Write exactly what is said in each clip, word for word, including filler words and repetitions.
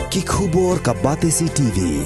Ki khubor ka Batesi T V.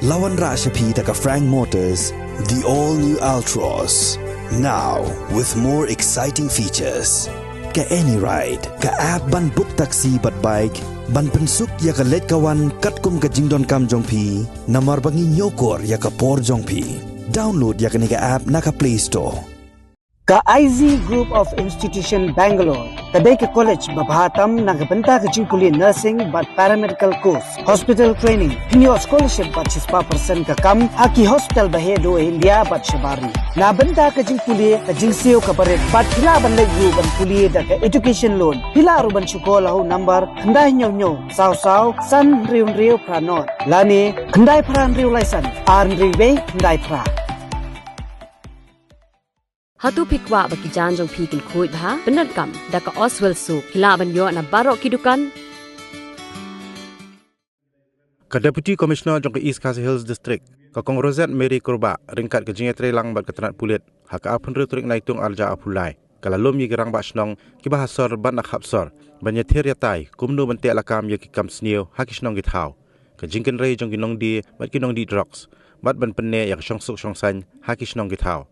La wanrah sha phi da ka Frank Motors, the all new Altroz. Now with more exciting features. Ka AnyRide, ka app ban book taxi bad bike, ban pynsuk ïa ka leit ka wan katkum ka jingdonkam jong phi, namar ba ngi ñiewkor ïa ka por jong phi. Download ïa kane ka app na ka Play Store. Ka I Z Group of Institution Bangalore ka dei ka college ba bha tam na ka bynta ka jingpule nursing bad paramedical course, hospital training. Phin ïoh scholarship bad shispah percent ka kam ha ki hospital ba heh duh ha India bad shabar ri. Na bynta ka jingpule, ka jingsiew kaba rit bad phi lah ban leit ruh ban pule da ka education loan. Phi lah ruh ban shu call ha u number khyndai hynñiew hynñiew saw saw san hynriew hynriew phra nod lane khyndai phra hynriew lai san ar hynriew wei khyndai phra. Hato phi kwah ba ki jaiñ jong phi kin khuid bha? Pyndonkam da ka Oswell Soap. Phi lah ban ïoh na baroh ki dukan. Ka Deputy Commissioner jong ka East Khasi Hills District, ka Kong Rosette Mary Kurbah, ryngkat ka jingïatreilang bad ka tnat pulit, ha ka arphew hynriew tarik Naitung arhajar arphew lai, ka la lum ïa ki rangbah shnong kiba ha sor bad na khap sor ban ïathir ïatai kumno ban teh lakam ïa ki kam sniew ha ki shnong ki thaw, ka jingkynrei jong ki nongdie bad ki nongdih drugs, bad ban pynneh ïa ka shongsuk shongsaiñ ha ki shnong ki thaw.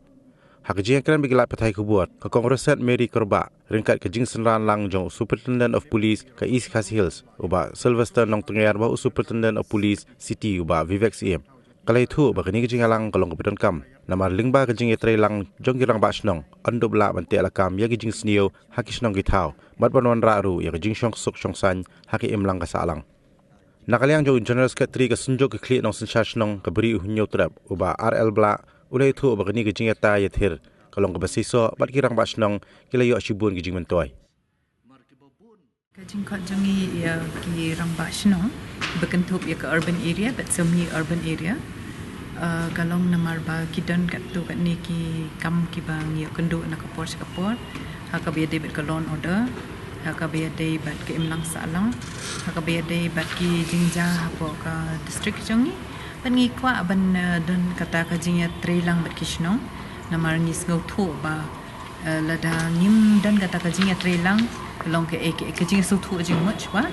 Ha ka jingïakren bad ki lad pathai khubor, ka Kong Rosette Mary Kurbah, ryngkat ka jingsynran lang jong u Superintendent of Police ka East Khasi Hills, u Bah Sylvester Nongtyngiar, bad u Superintendent of Police City, u Bah Vivek Syiem, ka la ïathuh ba kane ka jingïalang ka long kaba donkam namar lyngba ka jingïatreilang jong ki rangbah shnong, yn dup lah ban teh lakam ïa ki jingsniew ha ki shnong ki thaw, bad ban wanrah ruh ïa ka jingshongsuk shongsaiñ ha ka imlang ka sahlang. Na ka liang jong u General Secretary ka Synjuk ki Khlieh Nongsynshar Shnong ka Bri u Hynñiewtrep, u Bah R L Blah, u la ïathuh ba kane ka jingïatai ïathir ka long kaba seisoh bad ki rangbah shnong ki la ïoh shibun ki jingmyntoi. Ka jingkhot jong ngi ïa ki rangbah shnong ba kynthup ïa ka urban area bad semi urban area, eh, ka long namar ba ki don katto katne ki kam kiba ngi ïoh kynduh na ka por sha ka por, ha kaba ïadei bad ka law and order, ha kaba ïadei bad ka imlang sahlang, ha kaba ïadei bad ki jingjia hapoh ka district jong ngi. Bad ngi kwah ban, eh, don kata ka jingïatreilang bad ki shnong, namar ngi sngewthuh ba, eh, lada ngim don kata ka jingïatreilang, ka long ka, eh, ka, ka jingsngewthuh jingmut shuwa,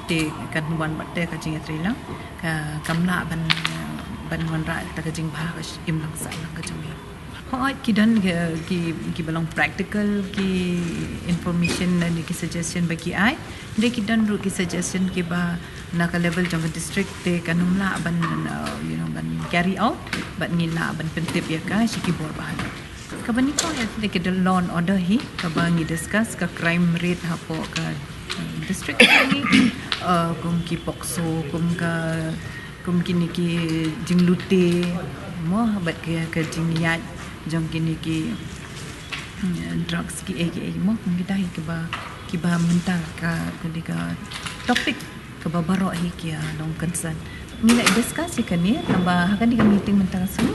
te kan wan bad te ka jingïatreilang, ka, kam lah ban, eh, ban wanrah kata ka jingbha ka sh-, imlang sahlang ka jong ngi. Hooid, ki don ki, ki, kiba long practical ki information lane ki suggestion ba ki ai. Hynrei ki don ruh ki suggestion kiba na ka level jong ka district te kan ym lah ban, uh, you know, ban carry out, bad ngi lah ban pyntip ïa ka sha ki bor bahaïing. Kaba nyngkong ïa ka law and order hi, kaba ngi discuss ka crime rate hapoh ka, uh, district jong ngi, uh, kum ki POCSO, kum ka kum kine ki jinglute mo, bad ka, ka jingïaid jong kine ki, mm, drugs ki ei ki ei mo, kum kita hi kiba, kiba mynta ka, ka dei ka topic kaba baroh hi ki, ah, long concern. Ngi la discuss ïa kane, naba ha kane ka meeting mynta ka sngi,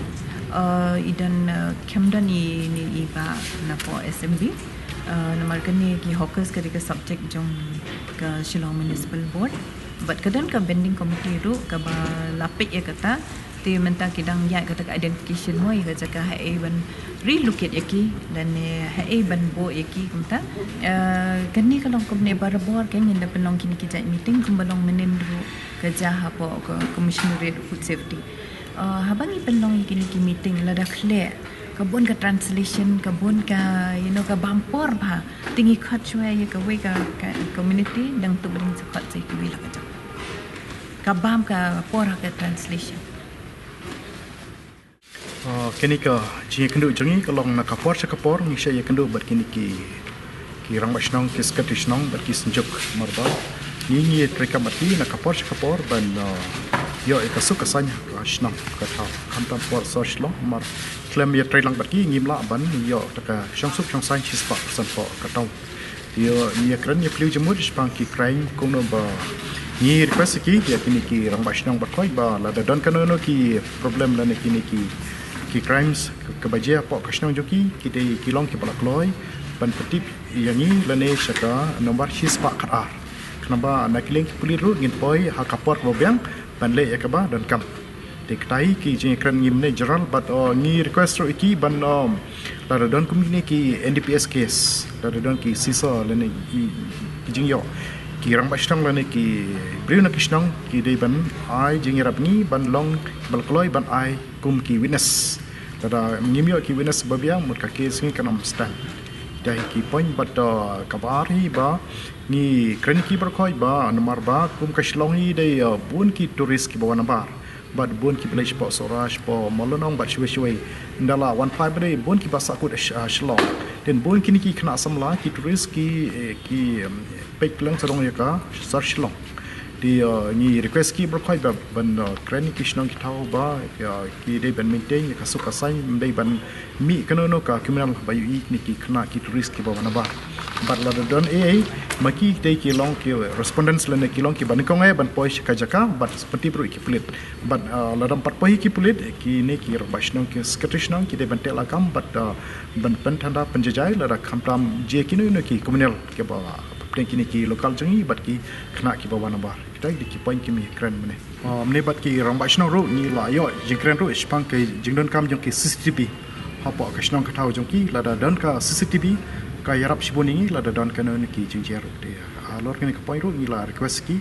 ah, i don, ah, khlem don i, i, i bah napoh S M B, ah, namar kane ki hawkers ka dei ka subject jong ka Shillong Municipal Board. Bad ka don ka bending committee ruh kaba la peit ïa kata, te mynta ki dang ïaid kata ka identification mo, ïa ka jaka haei ban relocate ïa ki, lane haei ban buh ïa ki kumta. Eh, kane ka long kumne barabor ka ngin da pynlong kine ki jait meeting kumba long mynnin ruh ka jia hapoh ka Commissionerate of Food Safety. Eh, haba ngi pynlong ïa kine ki meeting lada khleh, ka bun ka translation, ka bun ka, you know, ka bam por bha. Te ngi khot shuwa ïa kawei ka, ka community, dang tuh ba dang sa khot sa ïa kiwei la ka jong. Ka bam ka por ha ka translation. Ah, kine ka jingïakynduh jong ngi ka long na ka por sha ka por ngi shah ïakynduh bad kine ki, ki rangbah shnong, ki secretary shnong bad ki synjuk, namar ba ngi, ngi treikam bad ki na ka por sha ka por ban, ah, ïoh ïa ka suk ka saiñ ka shnong ka thaw. Khamtam por sor Shillong, namar khlem ïatreilang bad ki ngim lah ban ïoh kata ka shongsuk shongsaiñ shispah percent hapoh ka thaw. Ïoh, ngi ïakren ïaphylliew jingmut shaphang ki crime kumno ba ngi request ïa ki, ïa kine ki rangbah shnong ba khoi ba lada don kano kano ki problem lane kine ki, ki crimes kaba jia hapoh ka shnong jong ki, ki dei ki long kiba la kloi ban pyntip ïa ngi lane sha ka nombar shispah khatar. Khnang ba na ki liang ki pulit ruh ngin poi ha ka por kaba biang ban leh ïa kaba donkam. Te katai ki jingïakren ngim ne general bad, oh, ngi request ruh ïa ki ban, um, lada don kum kine ki N D P S case, lada don ki sisa lane ki, ki jingïoh, Ki rangbah shnong lane ki briew na ki shnong ki dei ban ai jingïarap ngi ban long, ban kloi ban ai kum ki witness. Lada ngim ïoh ki witness ba biang, mut ka case ngi kan ym stand. Dei ki point bad, uh, kaba ar hi ba ngi kren ki baroh khoit ba namar ba kum ka Shillong hi dei, uh, bun ki tourist kiba wan nabar. Bad bun ki village shapoh Sohra, shapoh Mawlynnong bad shawei shawei. Ynda la wan phai ba dei bun kiba sahkut, uh, Shillong. Then bun kine ki khynnah samla, ki tourist ki, eh, ki, um, peit pyllein sawdong ïa ka sor Shillong. Te, uh, ngi request ki baroh khoit ba ban, uh, kren ïa ki shnong ki thaw ba, uh, ki dei ban maintain ïa ka suk ka saiñ, ym dei ban mih kano kano ka criminal ba ïohi ïa kine ki khynnah ki tourist kiba wan nabar. Bad lada don ei ei, ma ki dei ki long ki respondents lane ki long kiba nyngkong eh ban poi sha ka jaka, bad pyntip ruh ïa ki pulit. Bad, uh, lada ym pat poi ïa ki pulit, kine ki rangbah shnong, ki secretary shnong, ki dei ban teh lakam bad, uh, ban pynthanda pynjajai lada khamtam jia kino kino ki criminal kiba hapdeng kine ki local jong ngi bad ki khynnah kiba wan nabar. Kita ki dei ki point kiba ngi kren mynne. Uh, mynne bad ki rangbah shnong ruh ngi la ïoh jingkren ruh shaphang ka jingdonkam jong ki C C T V hapoh ka shnong ka thaw jong ki. Lada don ka C C T V ka ïarap shibun ïa ngi lada don kano kano ki jingjia ruh. Te halor kane ka point ruh ngi la request ki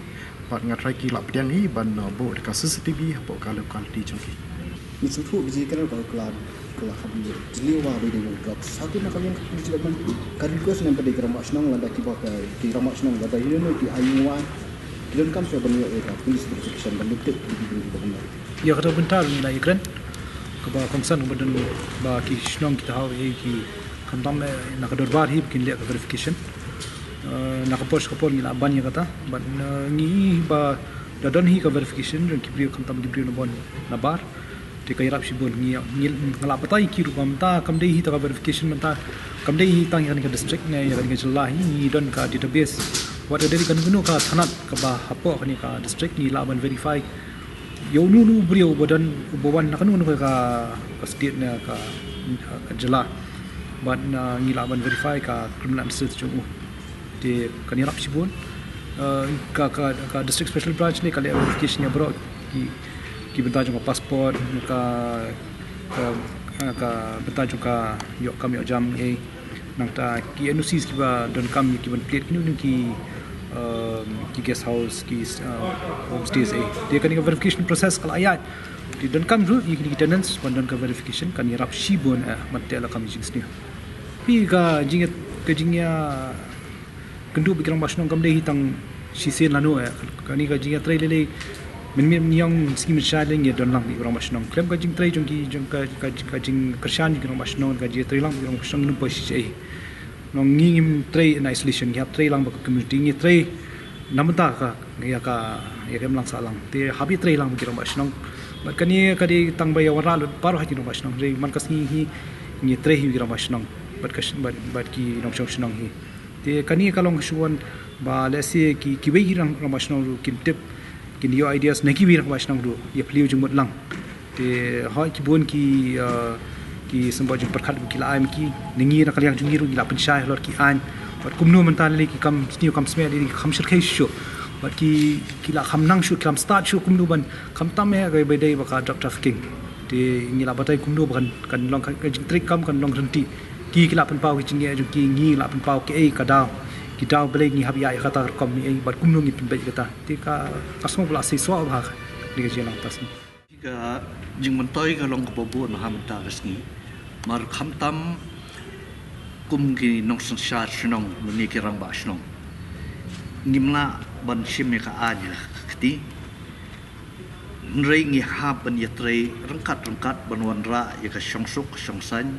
bad nga tharai ki la pdiang hi ban, uh, buh da ka C C T V hapoh ka locality jong ki. Ngi sngewthuh ka jingkren ka la, ka la kham jylliew ba dei dei drugs. Sa kut na ka liang ka police department ka request ne ba dei ki rangbah shnong lada kiba ka, ki rangbah shnong lada ïa no ki ai ngi wai, ki donkam shuh ban ïoh ïa ka police verification ban tip ki dei kiba kumno. Ïa kata bynta ngi la ïakren kaba kongsan kaba don ba ki shnong ki thaw ïa ki khamtam, eh, na ka dorbar hi ba kin leh ka verification. Eh, na ka por sha ka por ngi la ban ïa kata bad, eh, ngi ba da don hi ka verification jong ki briew khamtam ki briew na bun nabar. Te ka ïarap shibun ngi, ngi, nga la batai ki ruh ba mynta kam dei hi tang ka verification mynta, kam dei hi tang ïa kane ka district ne ïa kane ka jylla hi, ngi don ka database. Wat ka dei kano kano ka thanat kaba hapoh kane ka district ngi lah ban verify ïa uno uno u briew uba don, uba wan na kano kano ka, ka state ne ka, ka jylla. Bad, uh, ngi lah ban verify ka criminal ancestry jong u. Te kan ïarap shibun. Uh, ka, ka, ka District Special Branch ne ka leh verification ïa baroh ki, ki bynta jong ka passport, ka, ka, ka bynta jong ka ïoh kam ïoh jam, eh, nangta ki N O Cs kiba donkam ïa ki ban plie kino kino ki, um, ki guest house, ki, uh, homestays, eh. Te kane ka verification process ka la ïaid. Te donkam ruh ïa kine ki tenants ban don ka verification, kan ïarap shibun, eh, ban teh lakam jingsniew. Phi ka jingïa, ka jingïakynduh bad ki rangbah shnong kam dei hi tang shisien lano, eh. Kane ka jingïatrei lei lei mynmiet mynïong, sngi mynshai lei ngi don lang bad ki rangbah shnong. Khlem ka jingtrei jong ki, jong ka, ka, ka jingkyrshan jong ki rangbah shnong, ka jingïatrei lang bad ki rangbah shnong ngim poi shisha. Ngi ngim trei in isolation, ngi hap trei lang bad ka community, ngi trei na bynta ka, ïa ka, ïa ka imlang sahlang. Te hap ïatrei lang bad ki rangbah shnong. Bad kane ka dei tang ba ïa wanrah lut baroh ha ki rangbah shnong. Hynrei man ka sngi hi ngi trei hi ki rangbah shnong bad ka sh-, bad, bad ki nongshong shnong hi. Te kane ka long ka shuh wan ba lehse ki, kiwei ki rang, rangbah shnong ruh kin tip, kin ïoh ideas na kiwei rangbah shnong ruh, ïa phylliew jingmut lang. Te hooid ki bun ki, uh, ki symbai jingpyrkhat ki la ai ma ki, na ngi na ka liang jong ngi ruh ngi la pynshai halor ki aiñ. Bad kumno mynta lei ki kam sniew kam smiat lei ki kham shyrkhei shuh. Bad ki, ki la kham nang shuh, ki kham stad shuh kumno ban khamtam eh kaba dei ba ka drug trafficking. Te ngi la batai kumno ba kan, kan long ka, ka jingtrei kam kan long ryntih. Ki, ki la pynpaw ki jingeh jong ki, ngi la pynpaw kiei ka daw. Ki daw balei ngi hap ïa, ïa kata ka rukom, eh, bad kumno ngin pynbeit ïa kata. Te ka, ka sngew ba la seisoh bha ka, dei ka jingïalang tas. Ka jingmyntoi ka long kaba bun ha mynta ka sngi. Mar khamtam kum ki nongsynshar shnong lane ki rangbah shnong, ngim lah ban shim ïa ka aiñ ha ka kti. Hynrei ngi hap ban ïatrei ryngkat ryngkat ban wanrah ïa ka shongsuk ka shongsaiñ,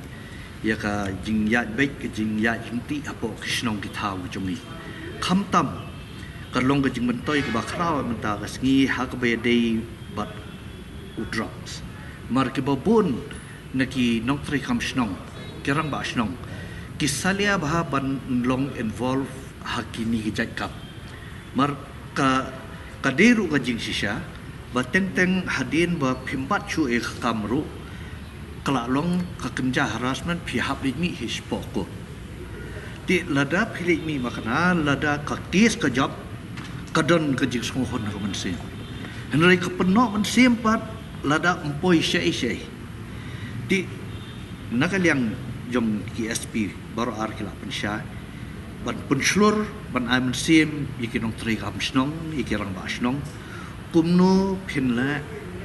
ïa ka jingïaid beit ka jingïaid ryntih hapoh ki shnong ki thaw jong ngi. Khamtam ka long ka jingmyntoi kaba khraw mynta ka sngi ha kaba ïadei bad u drugs. Mar kiba bun na ki nongtrei kam shnong, ki rangbah shnong, ki salia bha ban long involve ha kine ki jait kam. Mar ka, ka dei ruh ka jingshisha ba teng teng hadien ba phim bat shuh ïa ka kam ruh, ka la long ka kynja harassment, phi hap leit mih hi shapoh court. Te lada phi leit mih makna, lada ka case ka jop, ka don ka jingsngewhun ha ka mynsiem. Hynrei ka pynnoh mynsiem pat lada ym poi shaei shaei. Te na ka liang jong ki S P baroh ar ki la pynshai ban pynshlur Ban ai mynsiem ïa ki nongtrei kam shnong, ïa ki rangbah shnong, kumno phin leh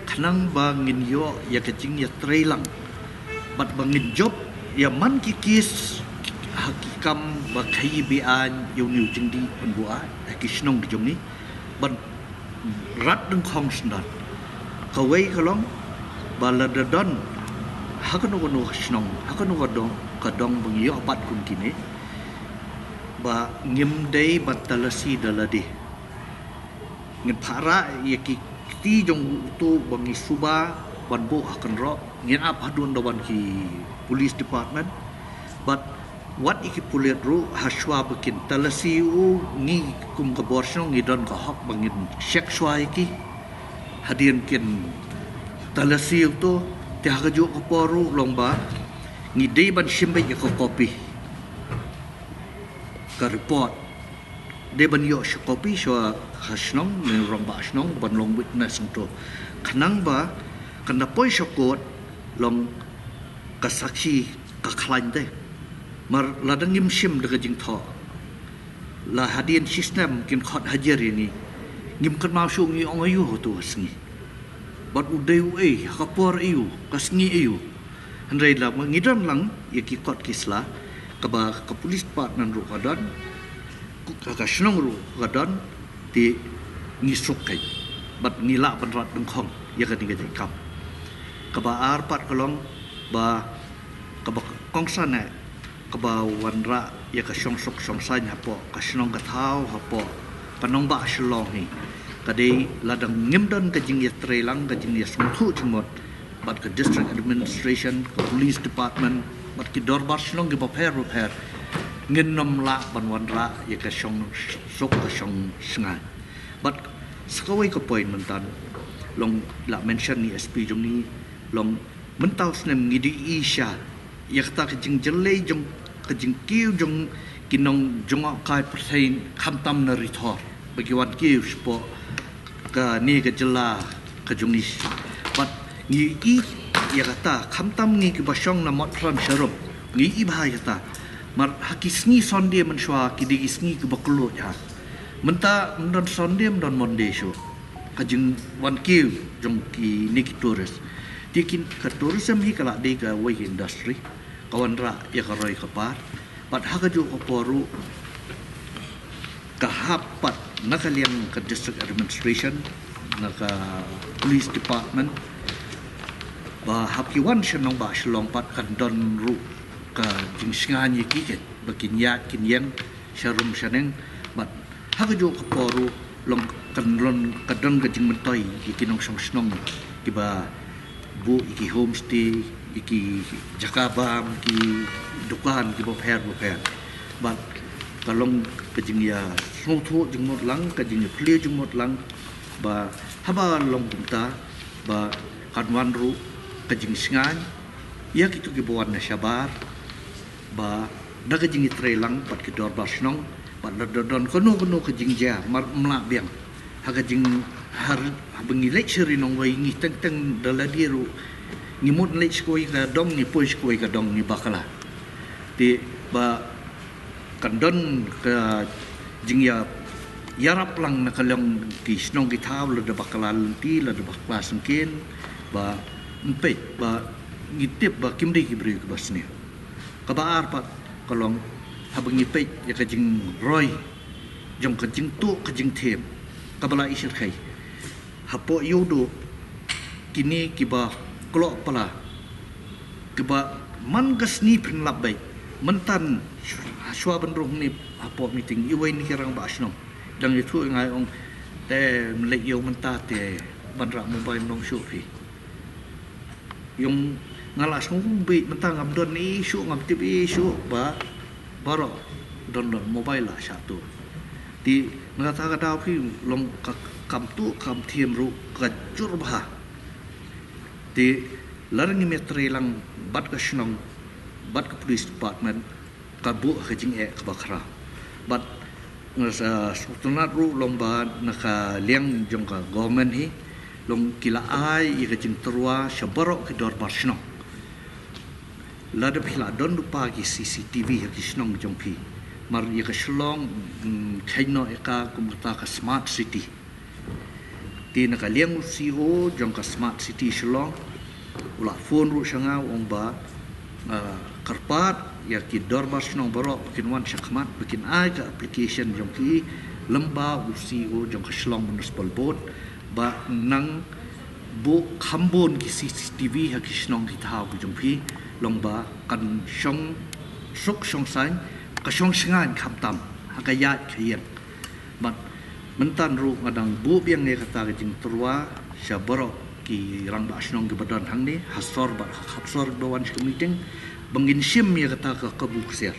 khnang ba ngin ïoh ïa ka jingïatreilang bad ba ngin jop ïa man ki kes ha ki kam ba khaïi be-aiñ ïa une u jingdih ban buaid ha ki shnong ki jong ngi ban rat dyngkhong syndon. Kawei ka long ba lada don ha kano kano ka shnong, ha kano ka dong, ka dong ba ngi ïoh bat kum kine, ba ngim dei ban talasi da lade. Ngin phah rah ïa ki kti jong uto ba ngi suba ban buh ha kynroh, ngin ap haduh da wan ki police department. Bad wat ïa ki pulit ruh ha shuwa ba kin talasi u, ngi kum ka bor shnong ngi don ka hok ba ngin check shuwa ïa ki. Hadien kin talasi uto, te ha kajuh ka por ruh long ba ngi dei ban shim beit ïa ka copy ka report. Dei ban ïoh sha copy shuwa ha shnong ne rangbah shnong ban long witness hangto. Khnang ba kan da poi sha court long ka sakhi ka khlaiñ te. Mar lada ngim shim da ka jingthoh, la hadien shisnem kin khot hajar ïa ngi, ngim kynmaw shuh ngi ong aïu hato ha sngi. Bad u dei uei, ha ka por aïu, ka sngi aïu. Hynrei la ngi don lang ïa ki kot ki sla, kaba ka police department ruh ka don, ka, ka shnong ruh ka don, te ngi suk kai. Bad ngi lah ban rat dyngkhong ïa kane ka jingkam. Kaba ar pat ka long ba kaba kongsan eh, kaba wanrah ïa ka shongsuk shongsaiñ hapoh ka shnong ka thaw, hapoh ka nongbah Shillong hi. Ka dei lada ngim don ka jingïatreilang, ka jingïasngewthuh jingmut bad ka district administration, ka police department bad ki dorbar shnong kiba pher ba pher, ngin nym lah ban wanrah ïa ka shongsuk ka shongshngaiñ. Bad sa kawei ka point mynta, long la mention ïa i S P jong ngi, long mynta u snem ngi dei i sha ïa kata ka jingjyllei jong ka jingkiew jong ki nongjngohkai pyrthei khamtam na Ri Thor ba ki wan kiew shapoh kane ka jylla ka jong ngi. Bad ngi i ïa kata khamtam ngi kiba shong na Motphran Sharum, ngi i bha ïa kata. Mar ha ki sngi Sunday mynshuwa ki dei ki sngi kiba kylluid ha. Mynta ym don Sunday, ym don Monday shuh. Ka jingwan kiew jong kine ki tourist. Te kin, ka tourism hi ka la dei kawei ka industry, ka wanrah ïa ka roi ka par. Bad ha kajuh ka por ruh ka hap pat na ka liang ka district administration, na ka police department, ba hap ki wan sha nongbah Shillong pat kan don ruh ka jingshngaiñ ïa ki, ba kin ïaid kin ïeng sharum shaneng. Bad ha kajuh ka por ruh long kan long ka don ka jingmyntoi ïa ki nongshong shnong kiba buh ïa ki homestay, ïa ki jaka bam, ki dukan kiba pher ba pher. Bad ka long ka jingïasngewthuh jingmut lang, ka jingïaphylliew jingmut lang, ba haba long kumta ba kan wan ruh ka jingshngaiñ ïa kito kiba wan na shabar, ba da ka jingïatreilang bad ki dorbar shnong, bad lada don kano kano ka jingjia, mar ym lah biang. Ha ka jing, ha, haba ngi leit sha Ri Nongwei ngi teng teng da lade ruh, ngi mut leit sha kawei ka dong, ngi poi sha kawei ka dong, ngi bakla. Te ba kan don ka jingïa, ïarap lang na ka liang ki shnong ki thaw, lada bakla lynti, lada bakla syngkien, ba ym peit, ba ngi tip ba kim dei ki briew kiba sniew. Kaba ar pat ka long haba ngi peit ïa ka jingroi jong ka jingtuh ka jingthem kaba la i shyrkhei. Hapoh Ïewduh kine kiba kloh pala, kiba man ka sngi phin lap beit. Mynta shuwa ban rung ne hapoh meeting, iwei na ki rangbah shnong dang ïathuh ïa nga, ong te ym leit ïew mynta te ban rah mobile nong shuh phi. Ïong nga la sngew beit mynta ngam don ei shuh, ngam tip ei shuh ba baroh don don mobile la shah tuh. Te na kata ka daw phi long ka kam tuh kam thiam ruh ka jur bha. Te lada ngim ïatreilang bad ka shnong, bad ka police department, ka buh ka jingeh kaba khraw. Bad nga sa sngewtynnat ruh long ba na ka liang jong ka government hi, long ki la ai ïa ka jingtyrwa sha baroh ki dorbar shnong. Lada phi la don lypa ki C C T V ha ki shnong jong phi, Mar ïa ka Shillong, mm, kheiñ noh ïa ka kum kata ka smart city. Te na ka liang u C E O jong ka smart city Shillong u la phone ruh sha nga, u ong ba, ah, kyrpad ïa ki dorbar shnong baroh ba kin wan sha khmat ba kin ai ka application jong ki lem bad u C E O jong ka Shillong Municipal Board ba nang buh kham bun ki C C T V ha ki shnong ki thaw ki jong phi, long ba kan shong suk shong saiñ, ka shong shngaiñ khamtam ha ka ïaid ka ïeng. Bad mynta ruh nga dang buh biang ïa kata ka jingtyrwa sha baroh ki rangbah shnong kiba don hangne, ha sor bad ha khap sor kiba wan sha ka meeting, ba ngin shim ïa kata ka kabu ksiar.